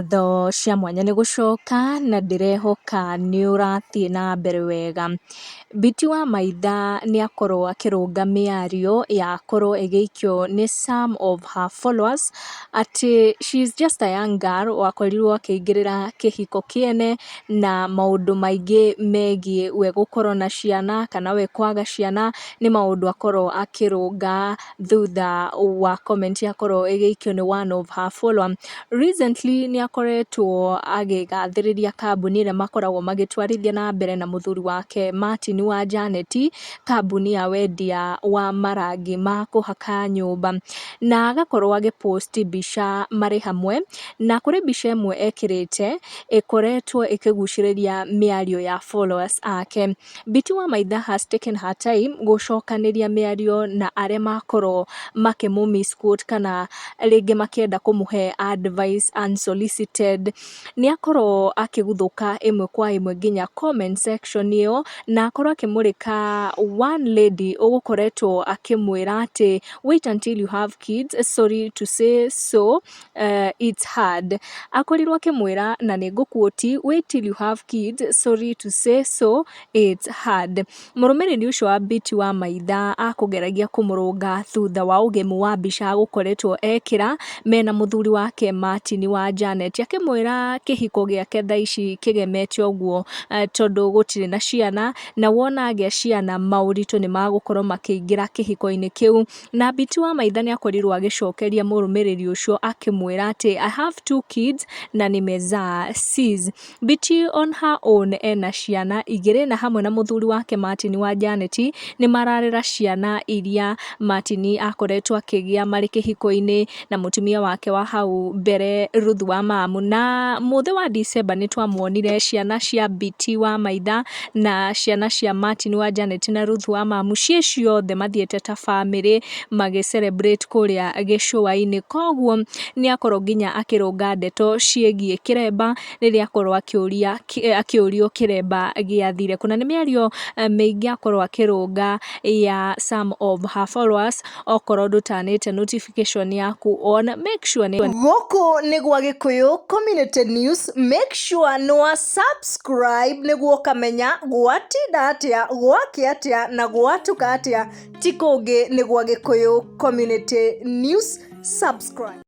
Ngatho cia mwanya nĩ gũcoka na ndĩrehoka nĩ ũrathiĩ na mbere wega. Biti wa Maitha nĩ akorwo akĩrũnga mĩario yakorwo ĩgĩikio nĩ some of her followers atĩ she is just a young girl wakorirwo akĩingĩrĩra kĩhiko kĩene na maũndũ maingĩ megiĩ we gũkorwo na ciana kana we kwaga ciana nĩ maũndũ akorwo akĩrũnga thutha wa comment yakorwo ĩgĩikio nĩ one of her follower. Recently nĩ akoretwo agĩgathĩrĩria kambuni ĩrĩa makoragwo magĩtwarithia na mbere na mũthuri wake Martin wa Janet, kambuni ya wendia wa marangi ma kũhaka nyũmba, na agakorwo agĩpost mbica marĩ hamwe, na kũrĩ mbica ĩmwe ekĩrĩte ĩkoretwo ĩkĩgucĩrĩria mĩario ya followers ake. Biti wa Maitha has taken her time gũcokanĩria mĩario na arĩa makorwo makĩmũ misquote kana rĩngĩ makĩenda kũmũhe advice unsolicited. Nĩ akorwo akĩguthũka ĩmwe kwa ĩmwe nginya comment section ĩyo na akorwo akĩmũrĩka one lady ũgũkoretwo akĩmwĩra atĩ, "Wait until you have kids, sorry to say so, it's hard." Akorirwo akĩmwĩra, na nĩ ngũquote, "Wait till you have kids, sorry to say so, it's hard." Mũrũmĩrĩri ũcio wa Biti wa Maitha akũgeragia kũmũrũnga thutha wa ũgemu wa mbica agũkoretwo ekĩra mena mũthuri wake Martin wa Janet, akĩmwĩra kĩhiko gĩake thaa ici kĩgemete ũguo tondũ gũtirĩ na ciana, na wona agĩa ciana maũritũ nĩ magũkorwo makĩingĩra kĩhiko-inĩ kĩu. Na Biti wa Maitha nĩ akorirwo agĩcokeria mũrũmĩrĩri ũcio akĩmwĩra atĩ, "I have two kids na nimezaa, sis." Biti on her own ena ciana igĩrĩ, na hamwe na mũthuri wake Martin wa Janet nĩ mararera ciana iria Martin akoretwo akĩgĩa marĩ kĩhiko-inĩ na mũtumia wake wa hau mbere, Ruth wa Mamu. Na mũthĩ wa December nĩ twamuonire ciana cia Biti wa Maitha na ciana cia Martin wa Janet na Ruth wa Mamu ciĩ ciothe mathiĩte ta bamĩrĩ magĩ celebrate kũrĩa gĩcũa-inĩ. Koguo nĩ akorwo nginya akĩrũnga ndeto ciĩgiĩ kĩremba rĩrĩa akorwo akĩũria akĩũrio kĩremba gĩathire kũna. Nĩ mĩario mĩingĩ akorwo akĩrũnga ya some of her followers. Okorwo ndũtanĩte notification yaku on, make sure nĩ Gũkũ nĩ gwa Gĩkũyũ Community News. Make sure nĩ wa subscribe nĩguo ũkamenya gwatinda atĩa, gwakĩa atĩa na gwatuka atĩa. Ti kũngĩ, nĩ gwa Gĩkũyũ Community News. Subscribe.